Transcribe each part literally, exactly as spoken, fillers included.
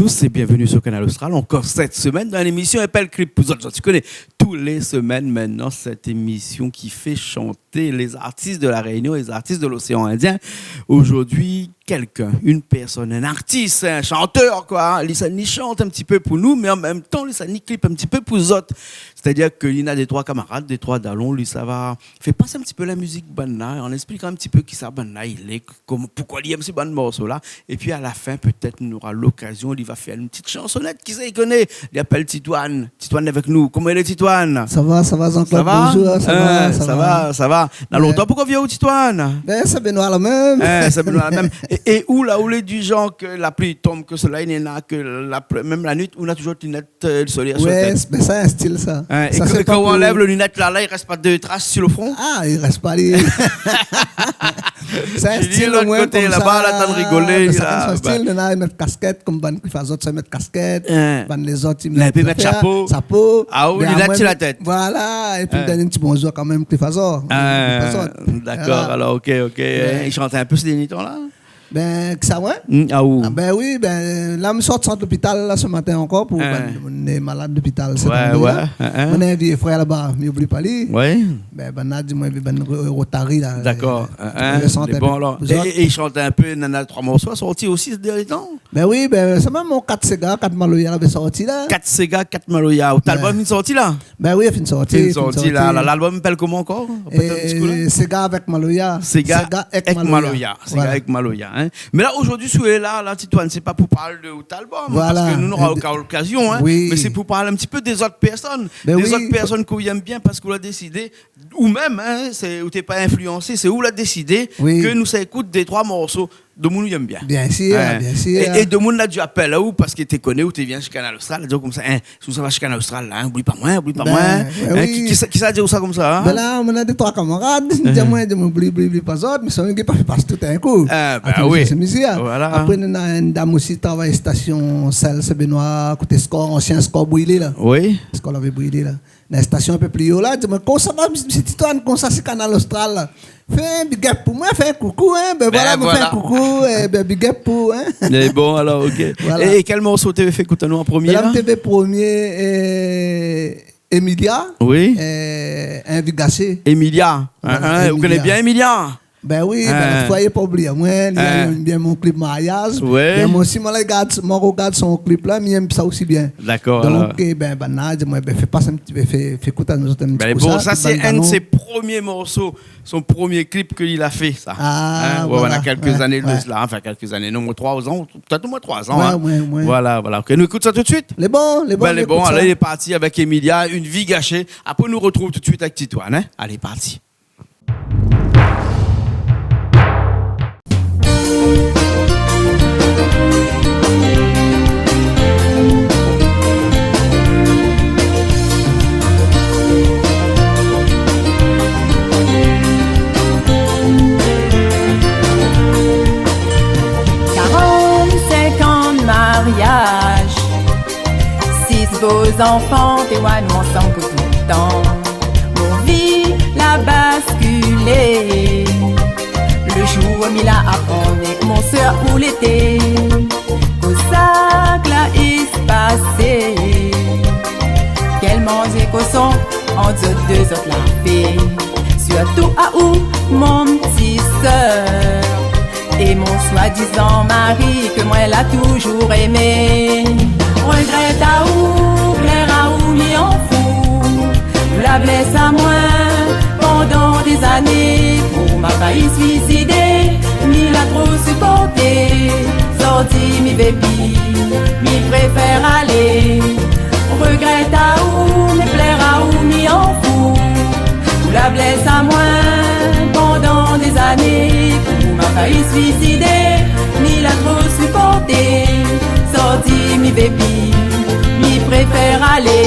Tous et bienvenue sur Kanal Austral, encore cette semaine dans l'émission Épèl Krip pou zot. Zot i koné, tou lé semèn mintnan, sèt émisyon ki fé shanté lé zartis de La Rénion, lé zartis de l'oséan Indien. Zordi, kèlkin, in pèrsone, in artis, in shantèr, koi, li sa ni shant in ti pé pou nou, mé an mèm tan, li sa ni klip in ti pé pou zot. Sétadir ke li na dé troi kamarad, dé troi dalon, li sa va fé pas in ti pé la mizik banna, an ésplik in ti pé kisa banna i lé, kom-, poukoi li èm sé bann morso-la. Épi a la fin, pétèt, nou nora lokazyon, li va fé in ti shansonèt, kisa i koné, li apèl Titoine. Titoine avèk nou. Koman i lé, Titoine ? Sa va, sa va, Jean-Claude, bonjour, sa va, sa va, sa va. Na lontan pou k'ou vi aou, Titoine ? Bin, Saint-Benoît la mèm. É, Saint-Benoît la mèm. É, é ou la, ou lé di janr ke la pli i tonm, ke solèy néna, ke la pli, mèm la nuit, ou na toujour linèt, euh, solèy asou la tèt. Bin sa, in stil sa. É ke, kan ou anlèv linèt la, la, i rès pa de tras si lo fron ? Ah, i rès pa, li. Sa in stil, lot koté, laba, la, tann rigolé, la, sakinn son stil, néna i mèt kaskèt, kom bann Cliff Azot sa i mèt kaskèt, bann lézot i mèt, i pé mèt zafèr, shapo. Shapo. Ah, ou, mé linèt si la tèt. Voilà, épi done in ti bonzour kanmèm, Cliff Azot. Ah, dakor, alor, OK, OK. I shant in pé sé dèrnié tan la ? Bin, kisa, moin ? Ah, ou ? Ah, bin oui, bin, la, mi sort, sort lopital, la, se matin ankor, pou bann, nou lé malad lopital, sé tann la. Moin néna in vié frèr laba, mi oubli pa li. Bin, banna di moin, bin, Ro-, Rotary, la. Dakor. Lé bon, alor. É, é i shant in pé, néna troi morso sorti osi sé dèrnié tan ? Bin oui, bin, sé mèm mon kat séga, kat maloya lavé sorti la. Kat séga, kat maloya. Out album la fine sorti la ? Bin oui, la fine sorti, la fine sorti. Lalbum i apèl koman ankor ? Rapèl anou in ti kou la. Séga avèk maloya. Séga èk maloya. Séga èk maloya, in. Mé la, zordi, si ou lé la, la, Titoine, sé pa pou parl de out album, parske nou nora lokazyon, in. Mé sé pou parl in ti pé dé zot pèrsone. Dé zot pèrsone k'ou èm bien, parske ou la désidé ou mèm, in, sé, ou té pa infliansé, sé ou la désidé ke nou sa ékout dé troi morso demoun ou èm bien. Biensir, biensir. É, é demoun la di apèl aou, parske té koné ou té vien si Kanal Austral, la di aou konmsa, in, si ou sa va si Kanal Austral la, in, oubli pa moin, oubli pa moin. Bin oui. Ki, kisa, kisa la di aou sa konmsa, in ? Bin la, moin néna dé troi kamarad, i di amoin, i di amoin, oubli, oubli, oubli pa zot, mé sa, mi gingn pa fé pas tout in kou. Ah, bin oui. Voilà. Apré, néna in dam osi i travay stasyon Sèl Saint-Benoît, koté Score, ansien Score brilé la. Oui. Score lavé brilé la. Na stasyon in pé pli o la, di amoin, koman sa va, mésyé Titoine, koman sa, si Kanal Austral la ? Fé in big up pou moin, fé in koukou, in. Bin voilà, mi fé in koukou, é bin, big up pou, in. Mé bon, alor, OK. Voilà. É, é kèl morso ou té vé fé ékout anou an promié la ? Bin la, mi té vé promié, euh, Emilia, oui, euh, In vi gaché. Emilia. Voilà, in, in, ou koné bien Emilia ? Bin oui, bin, lot foi, li la pa oubli amoin, li èm bien mon klip maryaz. Ouais. Bin moin osi, moin la gard, moin rogard son klip la, mi èm sa osi bien. Dakor, alor. Donk, é bin, banna la di amoin, bin, fé pas in ti pé, fé, fé ékout anou zot in ti kou sa, sa sé inn de sé promié morso, son promié klip ke li la fé, sa. Ah, voilà. Ouais, voilà, kèlk zané de sela, anfin, kèlk zané, non, moin, troi an, pétèt omoin troi an, in. Ouais, ouais. Voilà, voilà. OK, nou ékout sa tout de suit ? Lé bon, lé bon, nou ékout sa. Bin, lé bon, alé, lé parti avèk Emilia, In vi gaché. Apré, nou artrouv tout de suit avèk Titoine, in. Alé, parti. Karant-sink an de maryaz, sis bo zanfan, té oir nou ansanm pou tout tan. Mon vi la baskilé le zour mi la aprann ke mon sèr ou lété. Kosa k'la espasé ? Kèl manzé koson ant zot dé, zot la fé. Sirtou aou, mon ti sèr. É mon swadizan mari ke moin la toujour émé. Regrèt aou, plèr aou, mi an fou. Ou la blès amoin pandan dé zané. Ou ma fayi suisidé, mi la tro siporté. Zordi mi vé pi, mi préfèr alé. Regrèt aou, mé plèr aou, mi an fou. Ou la blès amoin pandan dé zané, ou ma fayi suisidé, mi la tro siporté. Zordi mi vé pi, mi préfèr alé.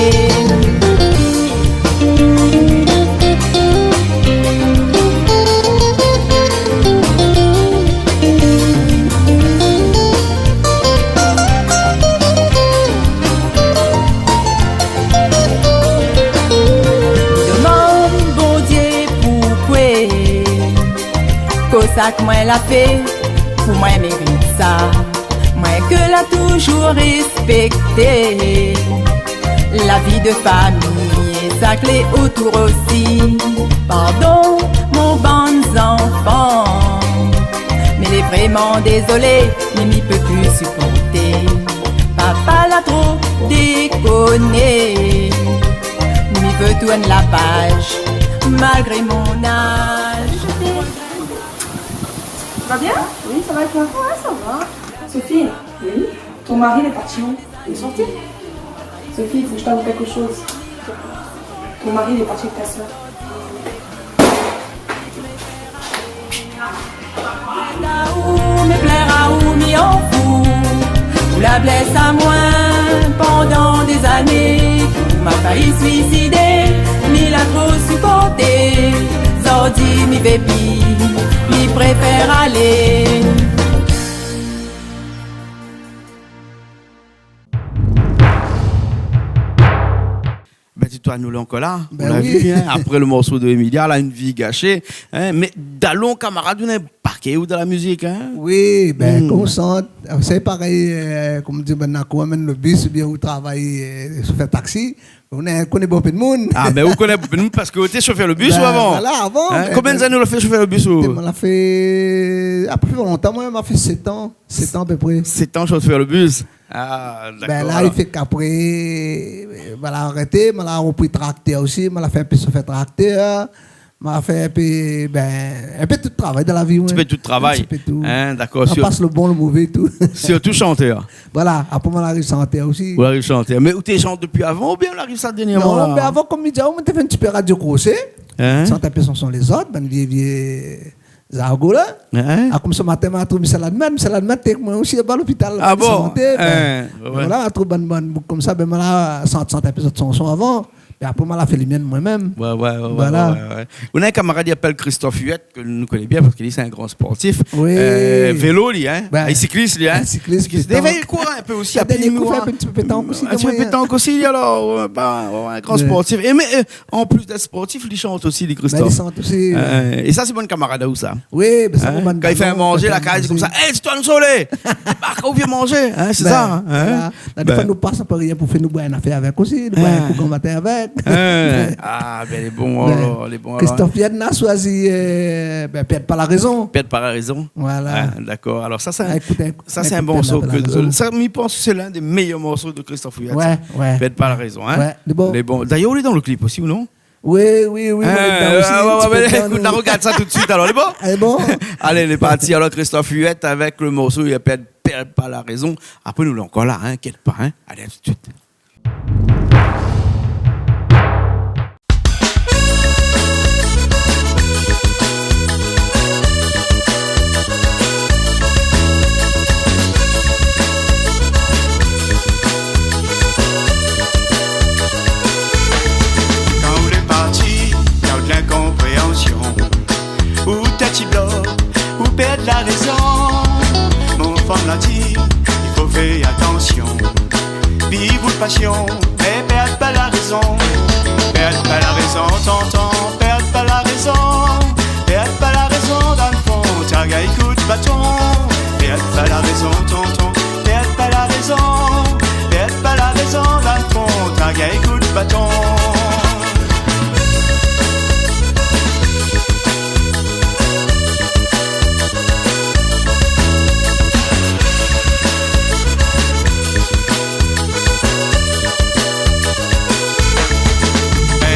Domann Bondié poukoué, kosa ke moin la fé pou moin mérit sa. Moin ke la toujour réspékté, la vi de famiy é sa klé otour osi. Pardon, mon bann zanfan, mé lé vréman dézolé, mé mi pé pi siporté. Papa la tro dékoné, mi vé tourn la paj, malgré mon az. Ça va bien ? Oui, ça va et toi ? Ouais, ça va. Sophie, oui, ton mari, il est parti où ? Il est sorti. Sophie, il faut que je t'avoue quelque chose. Ton mari, il est parti avec ta sœur. Mé plèr aou, mi an fou. Ou la blès amoin pandan dé zané. Ou ma fayi suisidé, mi la tro siporté. Zordi mi vé pi, mi préfèr alé. Bin, dis-toi, nou lé ankor la. Bin oui. Ou la vi, in, apré le morso de Emilia, la, Une vie gâchée, in. Mé dalon, kamarad, ou néna in pakèt ou dan la mizik, in. Oui, bin, hmm, konmsa, sé parèy, eu, konm di, bin, kan ou amenn le bis oubien ou travay, eu, shofèr taksi, ou néna, koné bonpé d'moun. Ah, bin, ou koné bonpé d'moun parske ou té shofèr le bis, ou, avan ? Bin, voilà, avan, in, bin, konbien d'zané ou la fé shofèr le bis, ou ? Bin, moin la fé, apré lontan, moin, ma fé sèt an. Sèt an apépré. Sèt an shofèr le bis. Ah, dakor. Bin la, alor, i fé k'apré, eu, ma la arété, ma la ropri traktèr osi, ma la fé in pé shofèr traktèr, ma la fé in pé, bin, in pé tout travay dan la vi, ouais. In ti pé tout travay. In ti pé tout. In, dakor. Ma pas le bon, le mové, tout. Sirtou shantèr. Voilà, apré, ma la ariv shantèr osi. Ou la ariv shantèr. Mé ou té shant dopi avan oubien ou la ariv sa dèrnièrman, la ? Non, mé avan, konm mi di aou, moin té fé in ti pé radio crochet. In ? Shant in pé shanson lézot, bann vié, vié zargo la. In ? Ah, konmsa, matin, ma trouv Michel Adman. Michel Adman té èk moin osi, laba lopital. Ah bon ? Santé, bin, ouais, ouais. Voilà, ma trouv bann, bann boug konmsa, bin, ma la shant, shant in pé zot shanson avan. Pi apré, ma la fé le mien moin mèm. Ouais, ouais, ouais, ouais, ouais. Voilà. Ou néna in kamarad, i apèl Christophe Huet, ke nou koné bien parske li, sé in gran sportif. Oui. Eu, vélo, li, in. Bin, li siklis, li, in. Li siklis, pétank. Li kour in pé osi, apré, li kour in pé, in ti pé pétank osi, in ti pé pétank osi, alor, ouais, bin, ouais, in gran sportif. É mé, eu, An plis d'èt sportif, li shant osi, li, Christophe. Bin, li shant osi, ouais. Eu, é sa, sé bann kamarad aou, sa. Oui, bin, sa, in ? Kan i fé manzé la kaz, li di konmsa : « Hey, sé toi le solé ! Ba, kan ou vien manzé, in, sé sa, in ? » Bin, voilà. La, défoi, nou pas in pé rien pou fé, nou boir in afèr avèk osi, nou boir in kou gran matin avèk. In. Ah, bin, lé bon, alor, lé bon, alor. Christophe Huet la shoizi, eu, bin, Pèrd pa la rézon. Pèrd pa la rézon. Voilà. Ah, dakor. Alor, sa, sé in, sa, sé in morso ke, sa, mi pans sé l'un des meilleurs morceaux de Christophe Huet, sa. Ouais, ouais. Pèrd pa la rézon, in. Ouais, lé bon. Lé bon. Dayèr, ou lé dan le klip osi, ou non ? Oui, oui, oui, moin lé dedan osi, in ti pé dedan, nou. Ah, ouais, ouais, ouais, ékout, nou rogard sa tout de suite, alor, lé bon ? Lé bon. Alé, lé parti. Alor, Christophe Huet avèk le morso, i apèl Pèrd pa la rézon. Apré, nou lé ankor la, in, inkièt pa, in. Alé, à tout de suite. Kan ou lé parti, néna de l'inkonpréansion. Ou tèt i blok, ou pèrd la rézon. Mon fanm la di, i fo fé atansion. Viv out pasion, mé pèrd pa la rézon. Pèrd pa la rézon, tonton, pèrd pa la rézon. Pèrd pa la rézon, dan le fon, ta gingn kout baton. Pèrd pa la rézon, tonton, pèrd pa la rézon. Pèrd pa la rézon, dan le fon, ta gingn kout baton.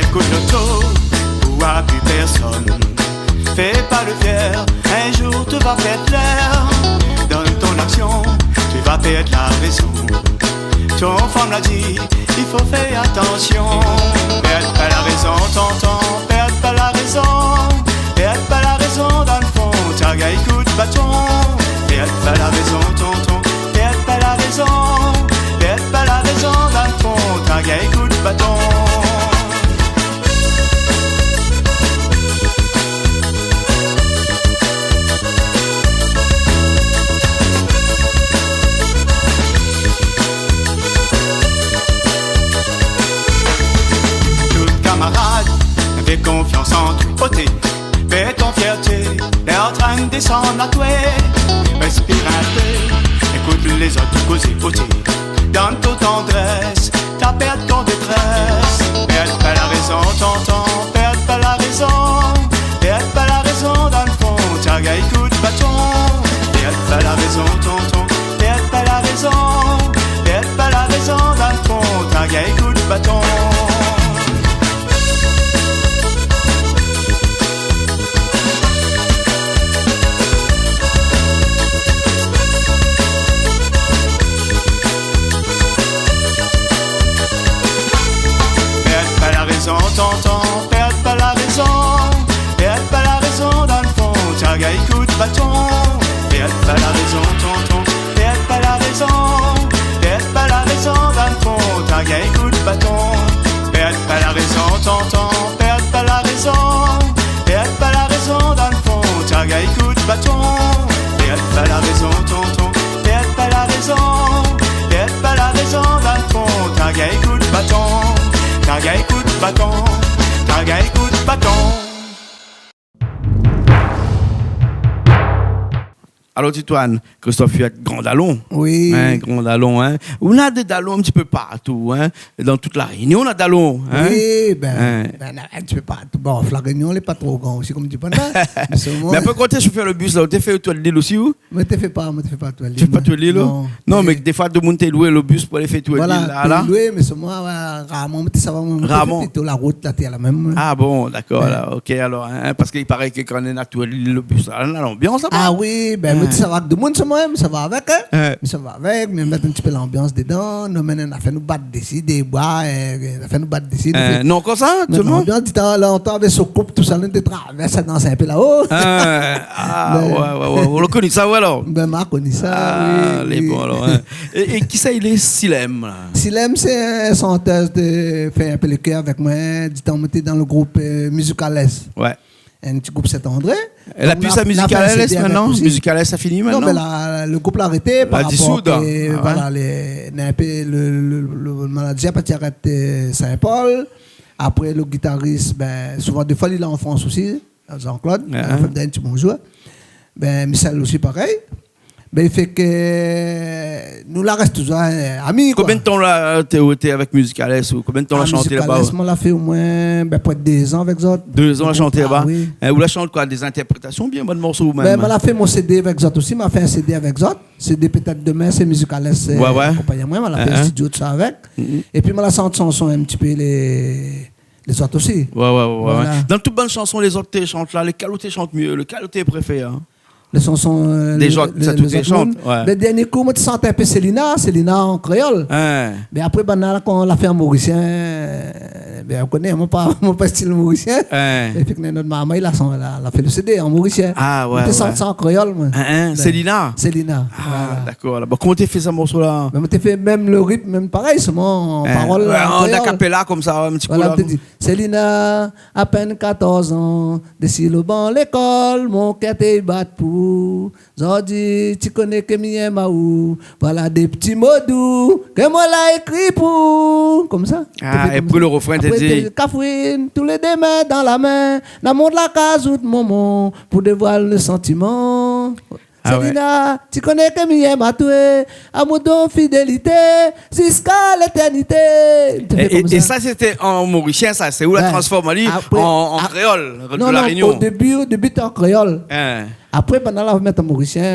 Ékout loto, ou a pi pèrsone. Fé pa le fièr, in zour tu va pèrd lèr. Dan ton aksion, tu va pèrd la rézon. Ton fanm la di, i fo fé atansion. Pèrd pa la rézon, tonton, pèrd pa la rézon. Pèrd pa la rézon, dan le fon, ta gingn kout baton. Pèrd pa la rézon, tonton, pèrd pa la rézon. Pèrd pa la rézon, dan le fon, ta gingn kout baton. Tout kamarad, fé konfians an toi. Oté, pèrd ton fièrté, lé antrin désann a toi. Respir in pé, é Ékout lézot kozé, oté, dann out tandrès, ta pèrd out détrès. Pèrd pa la rézon, tonton, pèrd pa la rézon. Pèrd pa la rézon, dann fon ta gingn kout baton. Pèrd pa la rézon, tonton, pèrd pa la rézon. Pèrd pa la rézon, dann fon ta gingn kout baton. Pèrd pa la rézon, tonton, pèrd pa la rézon. Pèrd pa la rézon, dann fon ta gingn kout baton. Pèrd pa la rézon, tonton, pèrd pa la rézon. Pèrd pa la rézon, dann fon ta gingn kout baton. Pèrd pa la rézon, tonton, pèrd pa la rézon. Pèrd pa la rézon, dann fon ta gingn kout baton. Pèrd pa la rézon, tonton, pèrd pa la rézon. Pèrd pa la rézon, dann fon ta gingn kout baton. Ta gingn kout baton, ta gingn kout baton. Alor, Titoine, Christophe Huet, gran dalon. Oui. Hein, gran dalon, hein. Ou na dé dalon in ti pé partou, hein. Dan tout La Rényon, na dalon, hein. Oui, bin, bin, na in ti pé partou. Bon, La Rényon lé pa tro gran osi, konm di banna. Mé solman... Mé apré, kan ou té shofèr lo bis la, ou té fé tour de lil osi, ou ? Moin té fé pa, moin té fé pa tour de lil. Té fé pa tour de lil, ou ? Non. Non, mé défoi, domoun té lwé lo bis pou alé fé tour de lil la, la. Voilà, té lwé, mé solman, ouais, rarman, moin té sava, moin, moin té fé plito la rout, la tèr la mèm. Ah bon, dakor, la, OK, alor, hein, parske i paré ke kan néna tour de lil, lo bis la, na lanbians laba. Ah oui, bin, moin té sava avèk domoun, solman, moin té sava avèk, hein. Ouais. Moin té sava avèk, moin té mèt in ti pé lanbians dedan, nou amenn, nou la fé nou bat dési dé boi, euh, nou la fé nou bat dési, nou fé... Non, konmsa, tout lo moun. Mé lanbians, di tan lontan, avèk Soucoupe, tousa, nou té travèrs, dans in pé la-o. Ah, ouais, ouais, ouais. Ou la koni sa, ou, alor ? Bin, ma koni sa, oui, oui. Ah, lé bon, alor, hein. É, é kisa i lé Silem, la ? Silem, sé in shantèz té fé in pé lo kèr avèk moin, di tan moin té dan lo group, euh, Musicales. Ouais. In ti group Saint-André. É la... Donk, pi nou la, sa, nou la fé in Musicales, CD avèk mintnan, osi. Musicales la fini mintnan ? Non, mé la, lo group la arété par rapor... La disoud, ke, ah ouais. Voilà, lé, néna in pé lo, lo, lo, lo manager la parti arèt, euh, Saint-Paul. Apré, lo gitaris, bin, souvan, défoi, li lé an Frans osi. Jean-Claude, hein, fé in ti bonzour. Bin, Michel osi parèy. Bin, i fé ke nou la rès touzour, euh, ami, koi. Konbien d'tan la, té, ou té avèk Musicales, ou konbien d'tan la shanté laba ? Ah, Musicales, moin la fé omoin, bin, pré de dé zan avèk zot. Dé zan la shanté laba. Ah oui. Hein, ou la shant koi, dé zintèrprétasion, oubien bann morso, ou mèm ? Bin, moin la fé mon CD avèk zot osi, moin la fé in CD avèk zot. CD Pétèt Demin, sé Musicales, euh, konpagn amoin, moin la fé in studio, tousa avèk. Épi moin la shant shanson in ti pé lé lézot osi. Ouais, ouais, ouais, ouais. Voilà. Dan tout bann shanson lézot té shant la, lékèl ou té shant myé, lékèl ou té préfèr, hein ? Lé shanson, euh, lézot, sa, tout lé zot moun. Ouais. Lo dèrnié kou, moin té shant in pé Selina, Selina an kréol. Hein. Mé apré, banna la, kan la fé an morisien, euh, bin, ou koné, moin pa, moin pa stil morisien. Hein. Mé fik néna nout marmay la, la, la fé lo CD an morisien. Ah, ouais, ouais. Moin té shant sa an kréol, moin. Hein, hein, Selina. Selina, voilà. Ah, dakor. Bon, koman ou té fé sa, morso la ? Bin, moin té fé mèm lo ritm, mèm parèy, solman an parol, ouais, an kréol. An a cappella, konmsa, in ti kou la. Voilà, moin té di, Selina, apèn katorz an, dési lo ban lékol, mon kèr té i bat pou ou. Zordi, ti koné ke mi yèm aou. Voilà dé ti mo dou ke moin la ékri pou ou. Konmsa. Ah, épi lo refrin, té di. Apré, té di, Kafrine, tou lé dé min dan la min. Na mont la kaz out momon pou dévoil nout santiman. Ah ouais. Selina, ti koné ke mi yèm atoué, amour de fidélité, ziska létèrnité. É, é sa, sété an morisien, sa, sé ou la transform ali an, an kréol, de La Rényon. Non, non, o débi, o débi, té an kréol. Hein. Apré, banna la mèt an morisien,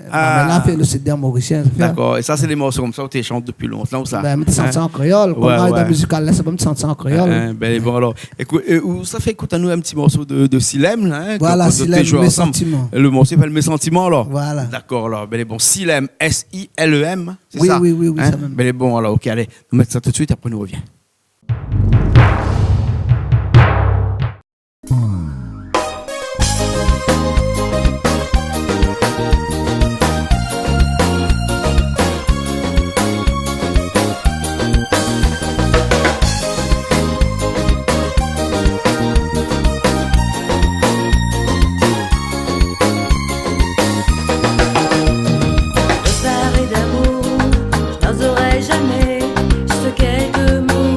banna la fé lo CD an morisien, sa fé. Dakor. É sa, sé dé morso konmsa ou té shant dopi lontan, ou sa ? Bin, moin té shant sa an kréol. Ouais, ouais. Kan moin té dan Musicales, sa, moin té shant sa an kréol. Hein, bin, bon, alor. Ékout, euh, ou sa fé ékout anou in ti morso de, de Silem, la, hein, ke, ke nou té zoué ansanm. Voilà, Silem, Mes Sentiments. Lo morso i apèl Mes Sentiments, alor. Voilà. Dakor, alor. Bin, bon, Silem, S I L E M, sé sa ? Oui, oui, oui, oui, sa mèm. Bin, bon, alor, OK, alé, nou mèt sa tout suit, apré nou rovien. Deux paris d'amour, je n'oserai jamais, juste quelques mots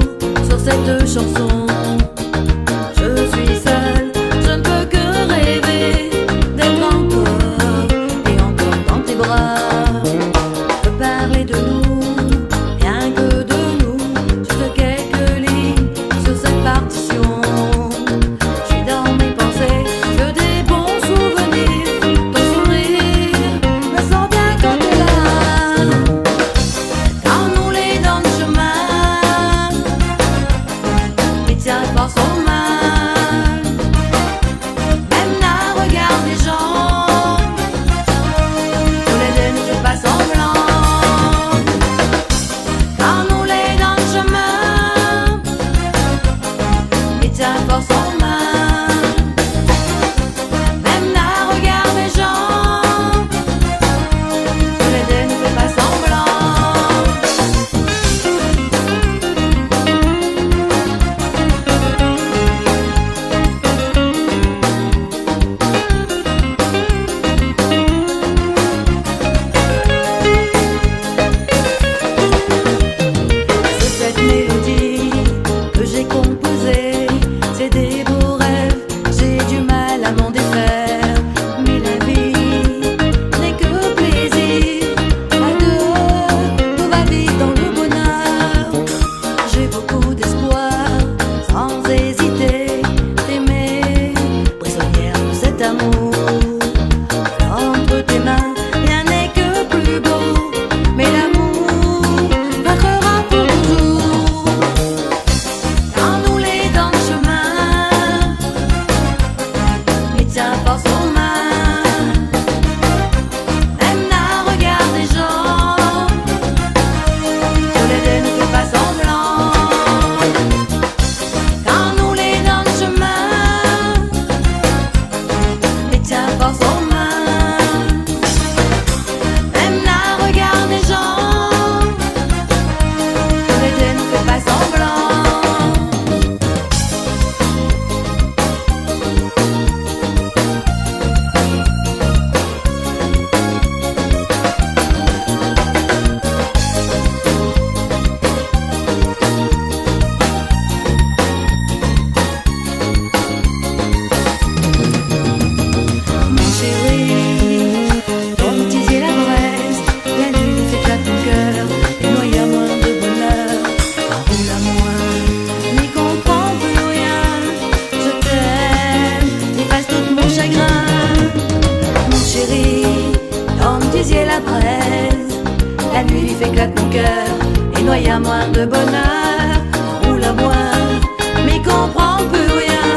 Li fé éklat mon kèr é noy amoin de bonèr. Roul amoin, mi konpran pi rien.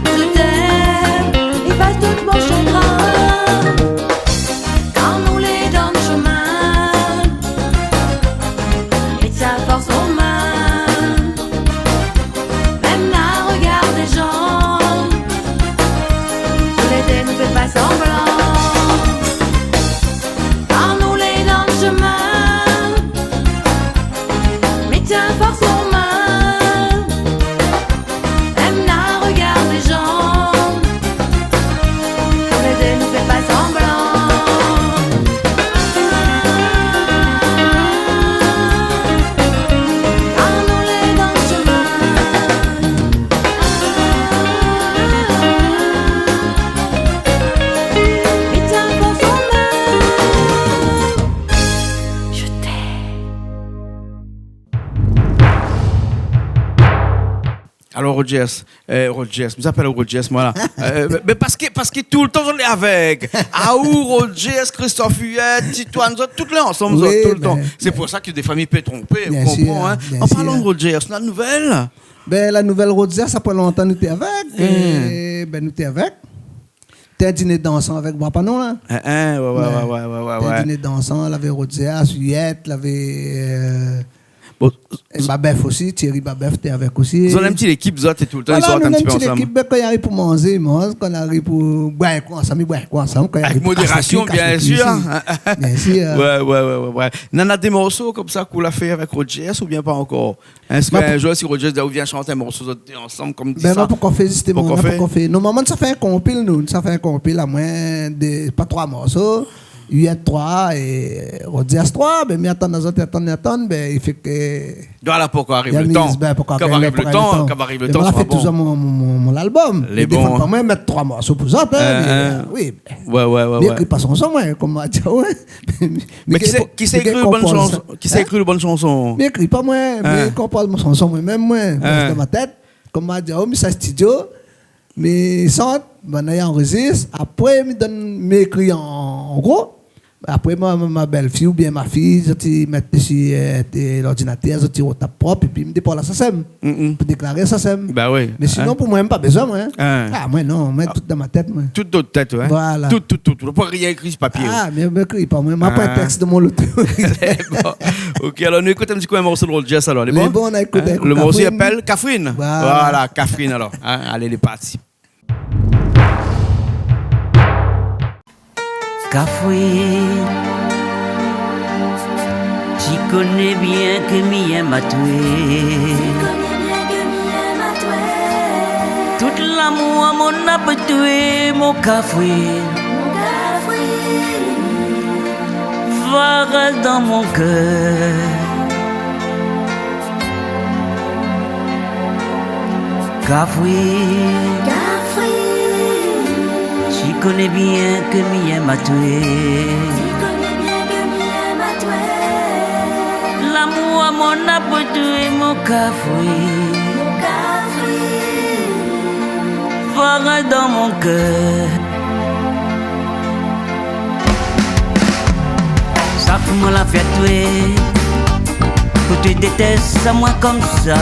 Je t'aime, éfas tout mon shagrin. Kan nou lé dan shemin, mé tienbo fort mon min. Mèm na regard dé jan, nou lé dé nou fé pa sanblan. Kan nou lé dan shemin, mé tienbo fort mon min. Mèm na regard dé jan, nou lé dé nou fé pa sanblan. Kan nou lé dan shemin, mé tienbo fort mon min. Je t'aime. Alor, Rogers, euh, Rogers, mi apèl Rogers, moin la. Euh, mé, mé parske, parske toultan zot lé avèk. Aou, Rogers, Christophe Huet, Titoine, zot, tout lé ansanm, zot, toultan. Oui, mé, mé sé pou sa ke défoi mi pé tronpé, ou konpran, in. Bien sir, bien sir. An parlan de Rogers, la nouvèl ? Bin, la nouvèl Rogers, sa fé lontan nou té avèk. Hmm. É, bin, nou té avèk. Té in diné dansan avèk Bwa Panon, la. In, in, oué, oué, oué. Té in diné dansan, lavé Rogers, Huet, lavé, euh, Bon. É Babèf osi, Thierry Babèf té avèk osi. Zot néna in ti lékip, zot, é toultan zot i sort in ti pé ansanm. Voilà, nou néna in ti lékip, bin, kan i ariv pou manzé, i manz, kan i ariv pou boir in kou ansanm, i boir in kou ansanm, kan i ariv pou kas lékip, i kas lékip osi. Avèk modérasion, bien sir, in. Bien sir. Oué, oué, oué, oué, oué. Néna dé morso konmsa ke ou la fé avèk Rogers oubien pa ankor ? Èske in zour, si Rogers i di aou vien shant in morso, zot dé ansanm, konm di sa. Bin, nou la pankor fé, zisteman, nou la pankor fé. Pankor fé. Normalman, sa fé in konpil, nou. Sa fé in konpil, amoin dé, pa troi morso. Huet troi é Rogers troi, bin, mi atann azot, mi atann, mi atann, bin, i fé ke... Donk, la pankor ariv lo tan. Bin, pankor ariv lo tan, kan va ariv lo tan, sa sra bon. Mé moin la fé touzour mon, mon, mon, mon album. Lé bon. Mé défoi pa moin mèt troi morso pou zot, in, in, mé, euh, oui. Oué, oué, oué. Mi ékri pa shanson, moin, konm ma di, oué. Mé kisa, kisa i ékri lo bann shanson ? Kisa i ékri lo bann shanson ? Mi ékri pa moin, mi konpoz mon shanson moin mèm, moin. Dan mon tèt, konm ma di, oh, mi sa studio, mi shant, banna i anrozis, apré mi donn, mi ékri an, an gro. Apré, ma, ma, ma bèl-fiy oubien ma fiy, zot i mèt dési, euh, lordinatèr, zot i rotap prop, épi mi dépor la SACEM. Mm, mm. Pou déklaré SACEM. Ba oui. Mé sinon, pou moin, mi pa bezoin, moin. In. Ah, moin non, moin tout dan mon tèt, moin. Tout dan out tèt, oué. Voilà. Tout, tout, tout. Ou la pa rien ékri si papié. Ah, mé, mé ékri pa moin. Ma pa in tèks dan mon loto. Lé bon. OK, alor nou ékout in ti kou in morso de Rogers, alor, lé bon ? Lé bon, nou ékout, in ? Ékout Kafrine. Lo morso i apèl Kafrine. Voilà. Voilà, Kafrine, alor. In, alé, lé parti. Kafrine, ti koné bien ke mi yèm atoué. Ti koné bien ke mi yèm atoué. Tout lamour amoin na pou toué, mon Kafrine. Mon Kafrine. Va rès dan mon kèr. Kafrine. Kafrine. Ti koné bien ke mi yèm atoué. Ti koné bien ke mi yèm atoué. Lamour amoin na pou toué, mon Kafrine. Mon Kafrine. Va rès dan mon kèr. Sa fé moin la fèt, oui, pou toué détès amoin konmsa.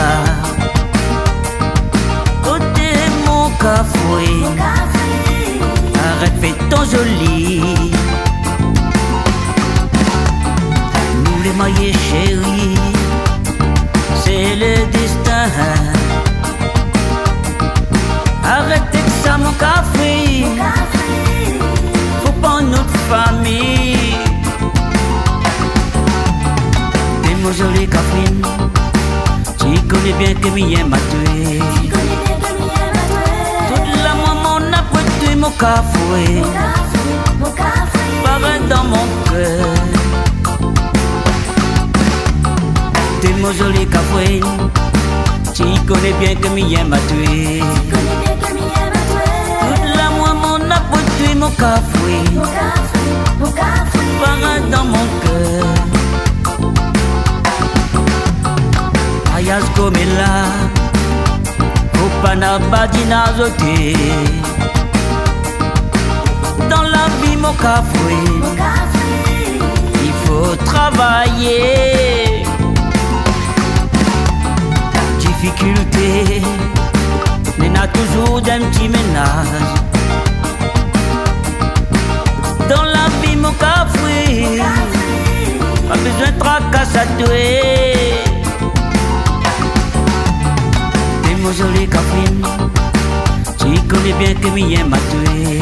Koté mon Kafrine, arèt fé ton zoli. Nou lé marié, shéri, sé le déstin. Arèt èk sa, mon Kafrine. Fo pa nou fami. Dé mo zoli Kafrine, ti koné bien ke mi yèm atoué. Tout lamour amoin na pou toué, mon Kafrine. Parèt dan mon kèr. Dé mo zoli Kafrine, ti koné bien ke mi yèm atoué. Tout lamour amoin na pou toué, mon Kafrine. Parèt dan mon kèr. Ayaz koméla, fo pa na badina zoté. Dan la vi, mon Kafrine, i fo tra travayé. Difikilté, néna touzour dan in ti ménaz. Dan la vi, mon kafri, pa bezoin trakas atoué. Té mon zoli kafrine, ti koné bien ke mi yèm atoué.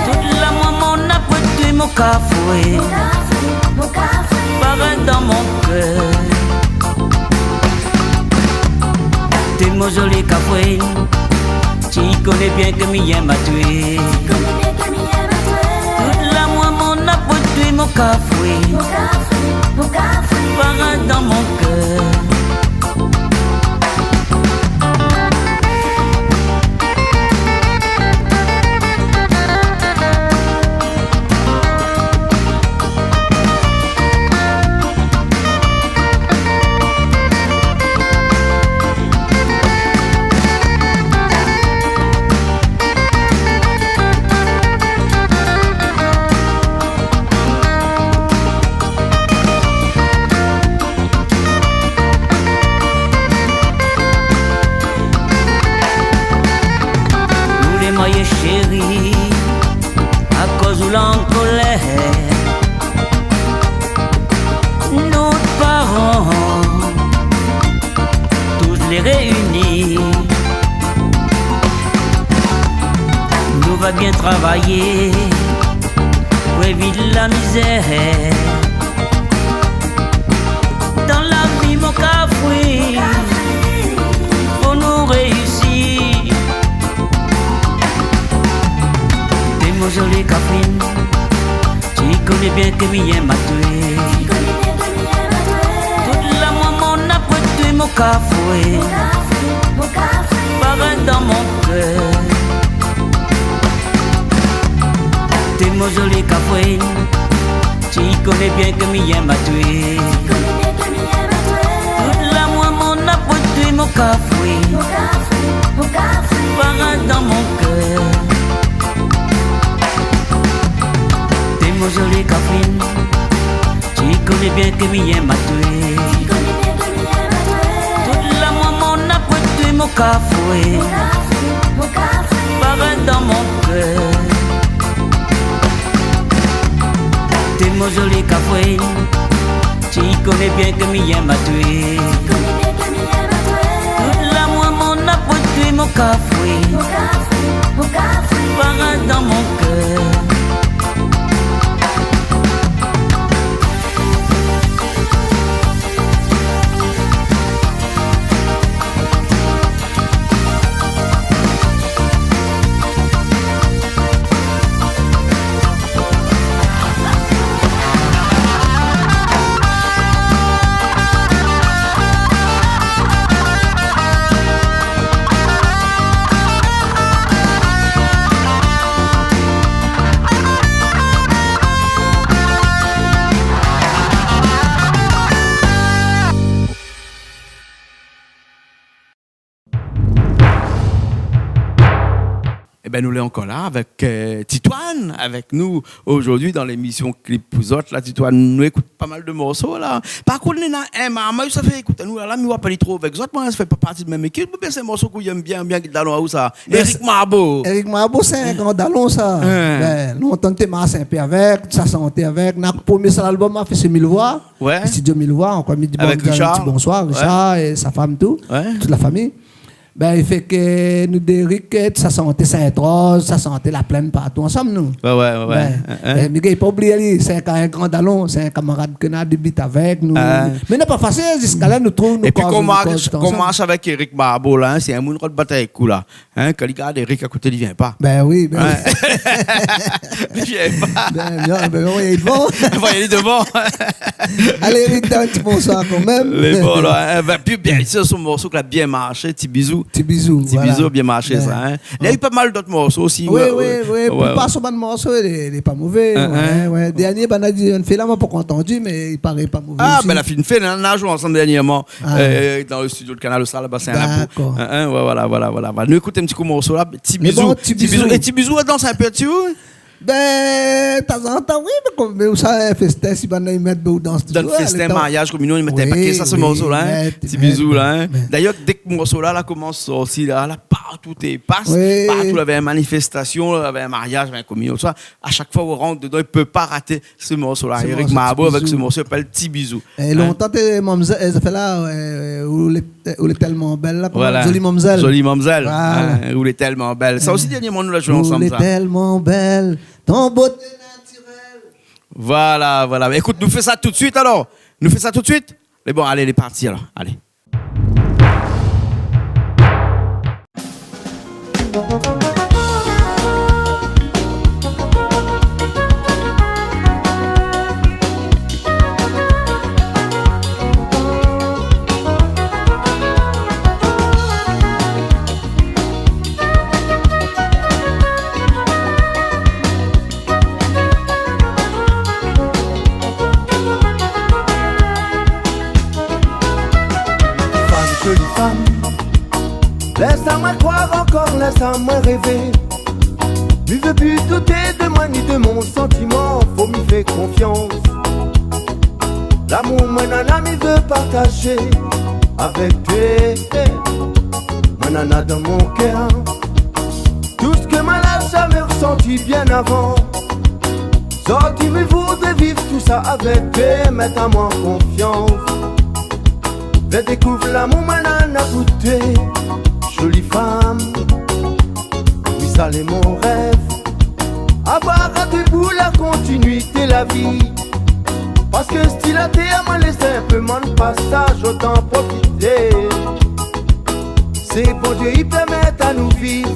Tout lamour mon na pou toi, mon kafrine, parèt dan mon kèr. Té mon zoli kafrine, ti koné bien ke mi yèm atoué. Tout lamour mon na pou toi, mon kafrine, parèt dan mon kèr. Nou lé marié, chéri, akoz ou la an kolèr. Nout paran, tout lé réini. Nou va bien travayé pou évit la mizèr. Dan la vi, mon kafrine, fo nou réisi. Té mon zoli kafrine, ti koné bien ke mi yèm atoué. Tout lamour mon na pou toi, mon kafrine, parèt dan mon kèr. Té mon zoli kafrine, ti koné bien ke mi yèm atoué. Tout lamour mon na pou toi, mon kafrine, parèt dan mon kèr. Té mon zoli kafrine, ti koné bien ke mi yèm atoué. Tout lamour mon na pou toi, mon kafrine, parèt dan mon kèr. Té mon zoli kafrine, ti koné bien ke mi yèm atoué. Tout lamour mon na pou toi, mon kafrine, parèt dan mon kèr. Ében, nou lé ankor la avèk, euh, Titoine, avèk nou zordi dan lémisyon Clip pou zot. La, Titoine, nou ékout pa mal de morso la. Par kont, néna in marmay sa fé ékout anou la, la, mi oi pa li tro avèk zot, moin, sa fé pa parti de mèm ékip, oubien sé in morso ke ou yèm bien, bien, dalon aou sa. Éric Marbot. Éric Marbot, sé in gran dalon sa. Bin, lontan té marsh in pé avèk, sa santé avèk, na promié son album, ma fé sé Mille Voix. Ouais. Studio Mille Voix, ankor mi di bonsoir, Richard, é sa fanm tou, tout la fami. Bin, i fé ke nou dé Éric, sa santé Sainte-Rose, sa santé La Plaine, partou ansanm nou. Ouais, ouais, ouais. Bin, mi gingn pa oublié ali, sé in gran dalon, sé in kamarad ke na débit avèk nou. Mé na pa fasil, ziska la nou trouv nou. Épi koz, koman, nou koz ansanm. Koman sa va avèk Éric Marbot la, hein, sé in moun rod batay kou la. Hein, kan li gard Éric a koté, li vien pa. Bin oui, bin oui. Li vien pa. Bin non, bin oui, li vien. Li vien dovan. Alé, Éric, dan in ti bonsoir kan mèm. Lé bon la, hein. Bin, pi bien sir, son morso ki la bien marshé, Ti Bizou. Ti Bizou, voilà. Ti Bizou, bien marshé sa, hein. Néna pa mal d'ot morso osi. Oui, oui, oui. Plipar son bann morso lé, lé pa mové. Hein, ouais. Dernié bann la di, in fé la, moin pankor antandi, mé i paré pa mové osi. Ah, bin, la fine fé, nou la zoué ansanm dernièrman. Ah. Euh, dan le studio de Kanal Austral, la-ba, sé in lapou. Dakor. Hein, hein, ouais, voilà, voilà, voilà. Nou ékout in ti kou morso la, Ti Bizou. Mé bon, Ti Bizou. Ti Bizou. É Ti Bizou la dans in pé dsi ou ? Bin, É tazantan, oui, mé kom, mé ou sa, é, festin, si banna i mèt, ben, ou dans touzour, é, festin, mariaz, kominion, i mèt in paké, sa, sé morso-la, in. Ti bizou, la, in. Dayèr, dèk morso-la la komans sorti, la, la, partou i pas, partou lavé in manifestasion, lavé in mariaz, lavé in kominion, tousa. A shak foi ou rant dedan, i pé pa raté sé morso-la. Eric Marabout avèk sé morso i apèl Ti bizou. É lontan té mamzèl, é, zafèr-la, é, ou lé, ou lé tèlman bèl la, koman, zoli mamzèl. Zoli mamzèl. Voilà. In, ou lé tèlman bèl. Sa osi, dèrnièrman, nou la zoué ansanm, sa. Ou lé tèlman bèl, ton boté natirèl. Voilà, voilà. Ékout, nou fé sa toutsuit, alor. Nou fé sa toutsuit. Mé bon, alé, lé parti, alor. Alé. Fanm, zoli fanm, lès amwin kroir ankor, lès amwin révé. Mi vé pi douté de mwin ni de mon santiman, fo mi fé konfians. Lamour mwin néna, mi vé partazé avèk twa. Mwin néna dan mon kèr tout sak mwin la zamé rsanti bien avan. Zordi mi voudré viv tousa avèk twa, mèt amwin konfians. Vien dékouv lamour mwin néna pou twa, zoli fanm. Oui, sa lé mon rèv, avoir a twa pou la kontinuité la vi. Parske sti la tèr, mwin lé sinpleman pasaz, otan profité. Sé Bondié i pèrmèt anou viv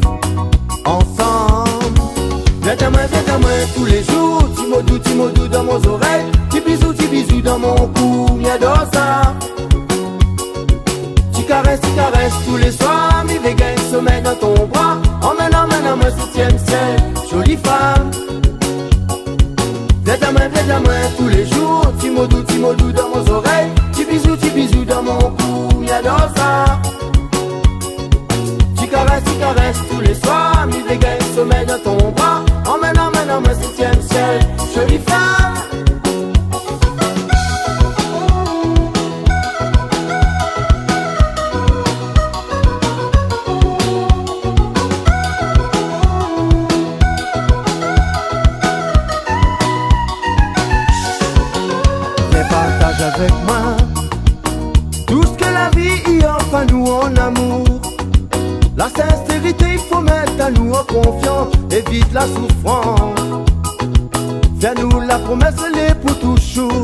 ansanm. Vien dan mwin, vien dan mwin tou lé zour, ti mo dou, ti mo dou dan mon zorèy, ti bizou, ti bizou dan mon kou, mi ador sa. Ti karès, ti karès tou lé soir, mi vé gingn somèy dan ton bra. Emmène, emmène à mon septième ciel, jolie femme. Vien dan mwin, vien dan mwin tou lé zour, ti mo dou, ti mo dou dan mon zorèy, ti bizou, ti bizou dan mon kou, mi ador sa. Ti karès, ti karès tou lé soir, mi vé gingn somèy dan ton bra. Emmène, emmène à mon septième ciel, jolie femme. Vien partaz avèk mwin tout sak la vi i ofr anou an amour. La sinsérité i fo mèt anou an konfians, évit la soufrans. Fé anou la promès, lé pou touzour,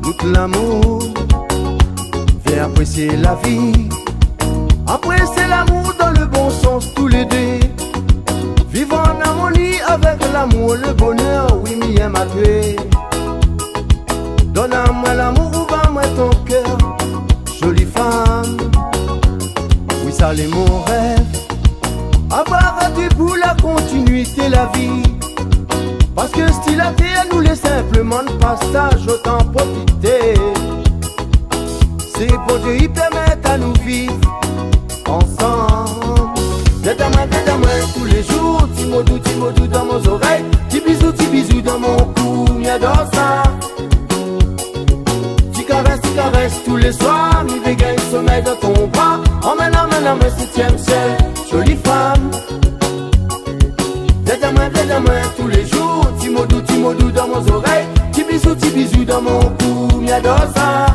nout lamour. Vien aprésié la vi, aprésié lamour dan le bon sans tou lé dé. Viv an armoni avèk lamour, le bonheur, oui, mi èm atwa. Donn amwin lamour, ouv amwin ton kèr, jolie femme. Oui, sa lé mon rèv, avoir atwa pou la kontinuité la vi. Parske sti la tèr, nou lé sinpleman pasaz, otan profité. Sé Bondié i pèrmèt anou viv ansanm. Vien dan mwin, vien dan mwin tou lé zour, ti mo dou, ti mo dou dan mon zorèy, ti bizou, ti bizou dan mon kou, mi ador sa. Ti karès, ti karès tou lé soir, mi vé gingn somèy dan ton bra. Emmène, emmène à mon septième ciel, jolie femme. Vien dan mwin, vien dan mwin tou lé zour, ti mo dou, ti mo dou dan mon zorèy, ti bizou, ti bizou dan mon kou, mi ador sa.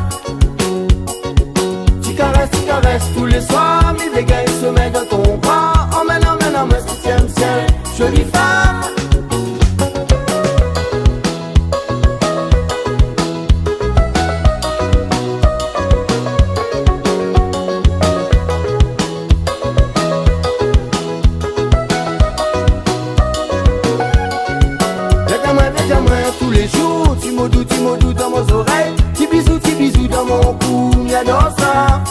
Ti karès, ti karès tou lé soir, mi vé gingn somèy dan ton bra. Emmène, emmène à mon septième ciel, jolie femme. Vien dan mwin, vien dan mwin tou lé zour, ti mo dou, ti mo dou dan mon zorèy, ti bizou, ti bizou dan mon kou, mi ador sa.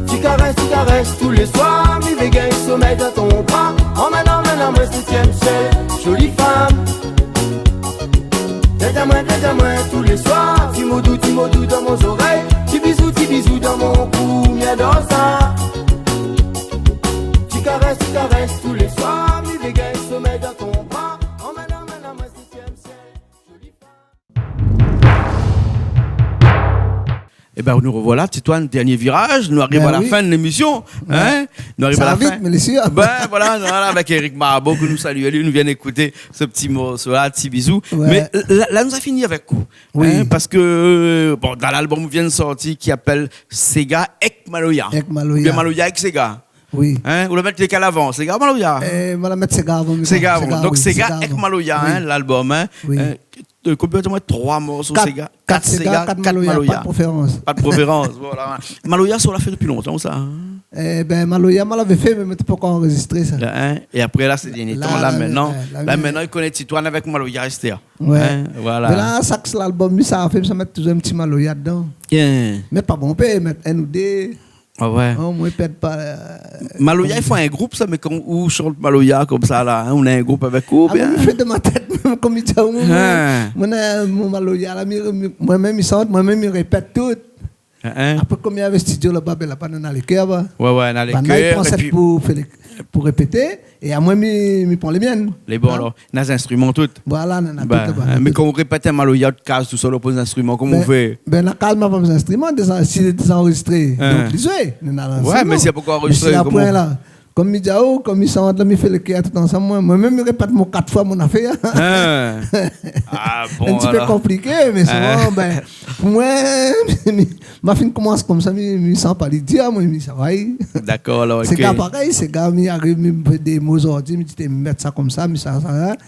Ti karès, ti karès tou lé soir, mi vé gingn somèy dan ton bra. Emmène, emmène à mon septième ciel, jolie femme. Vien dan mwin, vien dan mwin tou lé soir, ti mo dou, ti mo dou dan mon zorèy, ti bizou, ti bizou dan mon kou, mi ador sa. Ti karès, ti karès tou lé soir, mi vé gingn somèy dan ton bra. Emmène, emmène Ében, nou rovoila, Titoine, dernié viraz, nou ariv a la fin de lémision, in. Nou ariv a la fin. Sa va vit, mé lé sir. Bin, voilà, nou lé la avèk Eric Marabout, ke nou salié, li, nou vien ékout se ti morso-la, Ti bizou. Mé la, la, nou la fini avèk ou, in, parske, bon, dan lalbom ou vien sorti, ki apèl Séga èk Maloya. Èk Maloya. Oubien Maloya èk Séga. Oui. In, ou la mèt lékèl avan, Séga ou Maloya ? Eh, ma la mèt Séga avan, mé Séga avan. Donk, Séga èk Maloya, in, lalbom, in. Oui. In, konbien, troi morso Séga ? Kat Séga, kat Maloya. Pa de préférans. Pa de préférans, voilà. Maloya, sa ou la fé dopi lontan, sa, in ? Eh bin, Maloya, ma lavé fé, mé mi té pankor anrozistré sa. La, in ? É apré, la, sé dernié tan, la, la, mintnan, la, la, mintnan, i koné Titoine avèk Maloya, Esther. Ouais. In, voilà. Mé la, sak lalbom mi sa fé, mi sa mèt touzour in ti Maloya dedan. Bien. Mé pa bonpé, mèt inn ou dé. Ah ouais. Oh, moin, pèrd pa, euh, Maloya, i fo in group, sa, mé kan ou shant Maloya konmsa, la, in, ou na in group avèk ou, oubien ? Ah, moin, mi fé dan mon tèt, mèm, konm mi di aou, moin, moin, mon Maloya, la, mi, mi, moin mèm, mi shant, moin mèm, mi répèt tout. In, in. Apré, konm navé studio laba, bin, laba, néna lé kèr, ba. Ouais, ouais, néna lé kèr, i pran sèt pou fé lé, pou répété. É amoin, mi, mi pran lé mienn. Lé bon, alor. Néna zinstriman tout. Voilà, néna tout laba, néna tout. Mé kan ou répèt in Maloya, out kaz tousèl, ou poz zinstriman, koman ou fé ? Bin, la kaz, ma pa zinstriman, déza, si lé déza anrozistré. Donk, li zoué, néna zinstriman. Ouais, mé si lé pankor anrozistré, koman ? Mé si apré, la, konm mi di aou, konm mi shant la, mi fé lé kèr tout ansanm, moin, moin mèm, mi répèt mon kat foi mon nafèr. In. Ah bon, alor. In ti pé konpliké, mé souvan, bin, pou moin, mi, ma fine komans konmsa, mi, mi san pa li dir, moin, mi sa va. Dakor, alor, OK. Séga parèy, séga, mi ariv, mi fé dé mo zordi, mi di, té, mi mèt sa konmsa, mi sa, sa, in.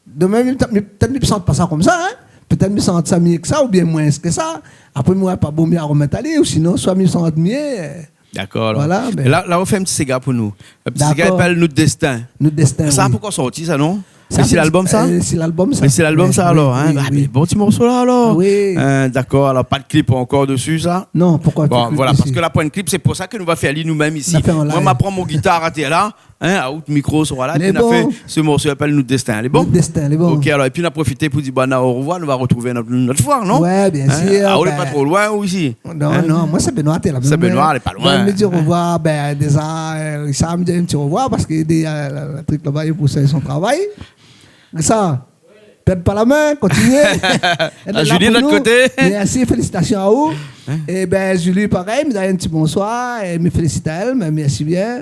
Domin, mi, mi, pétèt mi shant pa sa konmsa, in. Pétèt mi shant sa mié ke sa, oubien moin ke sa. Apré, moin, pa bon, mi aromèt ali, ou sinon, soi mi shant mié, euh, Dakor, alor. Voilà, bin. É la, la, ou fé in ti séga pou nou. In ti séga i apèl Nout Déstin. Nout Déstin, oui. Sa la pankor sorti, sa, non ? Mé sé lalbom, sa ? Sa, euh, sé lalbom, sa. Mé sé lalbom, sa, alor, in ? Oui, oui. Ah, mé bon ti morso, la, alor. Oui. Euh, dakor, alor, pa de klip ankor dési, sa ? Non, poukoué klip dési ? Bon, voilà, parske la, poin de klip, sé pou sa ke nou va fé ali nou mèm isi. Nou la fé an live. Moin, ma pran mon gitar atèr la, in, a out mikro, sora la, épi nou la fé se morso i apèl Nout Déstin. Lé bon ? Nout Déstin, lé bon. OK, alor, épi nou la profité pou di banna orevoir, nou va rotrouv in not, in not foi, non ? Ouais, bien sir, ah, ou lé pa tro loin, ou, isi ? Non, non, moin, sé Benoît, té la. Sé Benoît, lé pa loin. Bin, mi di orevoir, bin, déza, euh, Richard, mi di in ti orevoir, parske dé, euh, la, la trik laba, li pou son travay. Richard, pèrd pa la min, kontinié. Èt la pou nou. Julie, de l'ot koté. Mèrsi, félisitasion aou. In ? É bin, Julie, parèy, mi di in ti bonsoir, é mi félisit aèl, mé mèrsi bien.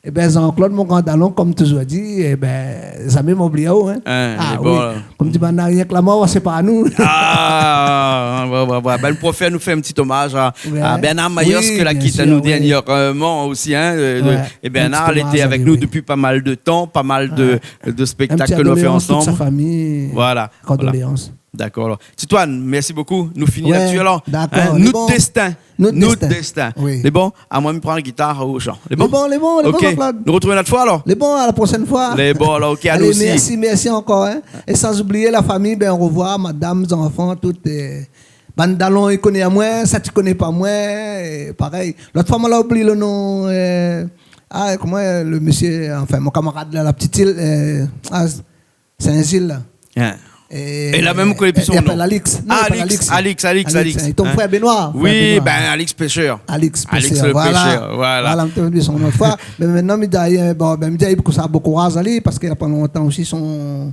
É bin, Jean-Claude, mon gran dalon, konm touzour di, é bin, zamé ma oubli aou, in. In, ah oui. Konm di banna, rienk la mor va sépar anou. Ah, ouais, ouais, ouais. Bin, nou profit fé in ti omaz a, a Bernard Mayos, ke la kit anou dernièrman osi, in, euh, é Bernard, li lété avèk nou dopi pa mal de tan, pa mal de, de spéktak ke nou la fé ansanm. In ti kondoléans tout sa fami. Voilà, voilà. Kondoléans. Dakor, alor. Titoine, mèrsi bokou. Nou fini ladsi, alor. Dakor, lé bon. Nout Déstin. Nout Déstin. Oui. Lé bon, amoin, mi pran la gitar, ou shan. Lé bon ? Lé bon, lé bon, lé bon, Jean-Claude. OK. Nou rotrouv in not foi, alor. Lé bon, a la proshèn foi. Lé bon, alor, OK, alé, nou osi. Mèrsi, mèrsi ankor, in. É san oublié la fami, bin, orevoir, madam, zanfan, tout, euh, bann dalon, i koné amoin, sat i koné pa moin, é parèy. Lot foi, moin la oubli le non, euh, ah, koman, euh, le mésié, anfin, mon kamarad la, la Petite-Île, euh, ah, Saint-Gilles, la. In. É la mèm, ou koné pi son non. Li apèl Alix. Non, li apèl Alix, Alix, Alix. Alix, in. Ton frèr Benoît, frèr Benoît. Oui, bin, Alix Pêcheur. Alix Pêcheur, voilà. Alix le Pêcheur, voilà. Voilà, mi té oubli son non. Mé mintnan, mi di, bon, bin, mi di, ékout sa, bon kouraz ali, parske la pa lontan osi, son,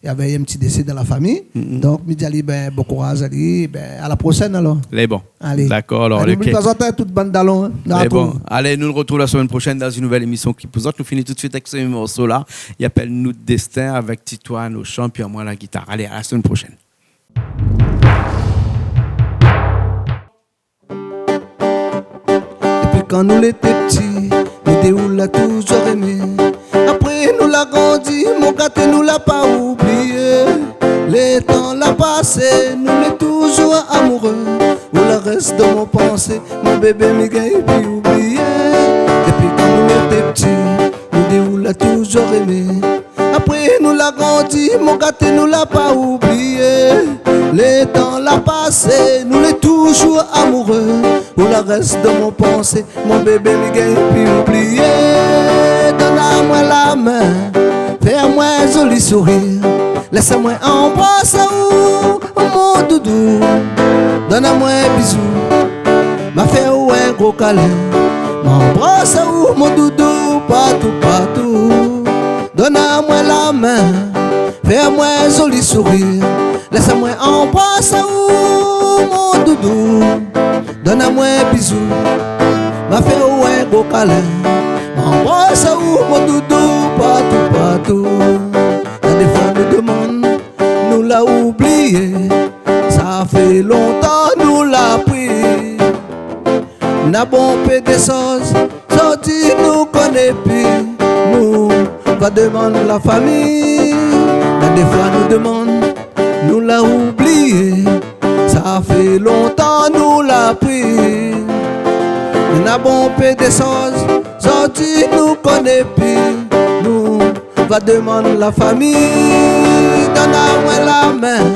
navé in ti désé dan la fami. Donk, mi di ali, bin, bon kouraz ali, bin, a la proshèn, alor. Lé bon. Alé. Dakor, alor, OK. Alé, oubli pa zot, in, tout bann dalon, in. Lé bon. Alé, nou rotrouv la semèn proshèn dan in nouvèl émision ki pou zot. Nou fini tout suit avèk se morso-la. I apèl Nout Déstin avèk Titoine o shan, pi amoin la gitar. Alé, a la semèn proshèn. Dépi kan nou lété pti, nou dé ou la touzour émé. Apré nou la grandi, mon gaté nou la pa oublié. Lé tan la pasé, nou lé touzour amouré. Ou la rès dan mon pansé, mon bébé, mi gingn pi oublié. Dépi kan nou lété pti, nou dé ou la touzour émé. Apré nou la grandi, mon gaté nou la pa oublié. Lé tan la pasé, nou lé touzour amouré. Ou la rès dan mon pansé, mon bébé, mi gingn pi oublié. Donn amoin la min, fé amoin in zoli sourir. Lès amoin anbras aou, mon doudou. Donn amoin in bizou, ma fé aou in gro kalin. Ma anbras aou, mon doudou, partou, partou. Donn amoin la min, fé amoin in zoli sourir. Lès amoin anbras aou, mon doudou. Donn amwin bizou, ma fé ou in gro kalin, ma anbras aou, mon doudou, partou, partou. Na défoi nou domann nou la oublié, sa fé lontan nou la pri. Na bonpé dé shoz, zordi nou koné pi, nou va domann la fami. Na défoi nou domann nou la oublié, sa fé lontan nou la pri. Na bonpé dé shoz, zordi nou koné pi, nou va domann la fami. Donn amwin la min,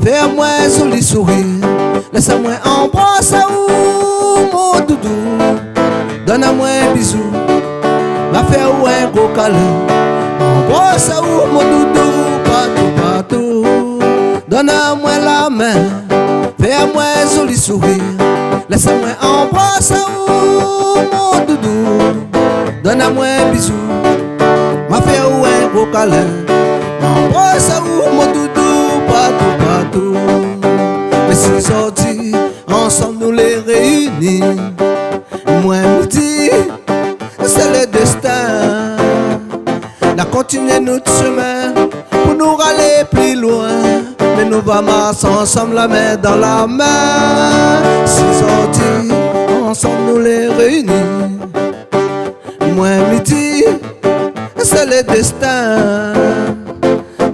fé amwin zoli sourir, lès amwin anbras aou, mon doudou. Donn amwin bizou, ma fé ou in gro kalin, anbras aou, mon doudou, partou, partou. Donn amwin la min, fé amwin zoli sourir, lès amwin anbras aou, mon doudou. Donn amwin bizou, ma fé ou in gro kalin, ma anbras aou, mon doudou, partou, partou. Mé si zordi ansanm nou lé réini, mwin mi di, sé le déstin. Na kontinié nout shomin pou nou alé pli lwin, mé nou va marsh ansanm, la min dan la min. Si zordi ansanm nou lé réini, mwin mi di, sé le déstin.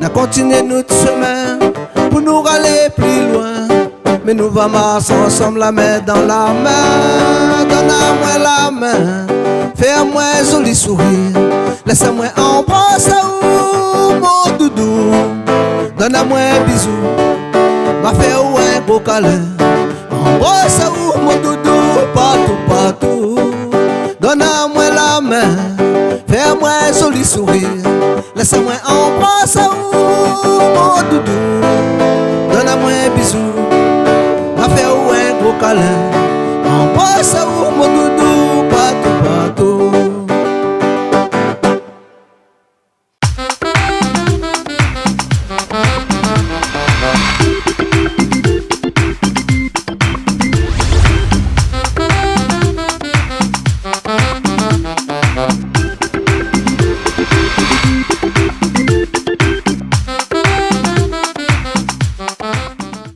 Na kontinié nout shomin pou nou alé pli lwin, mé nou va marsh ansanm, la min dan la min. Donn amwin la min, fé amwin zoli sourir, lès amwin anbras aou, mon doudou. Donn amwin bizou, ma fé ou in gro kalin, anbras aou, mon doudou, partou, partou. Donn amwin la min, fé amwin zoli sourir, lès amwin anbras aou,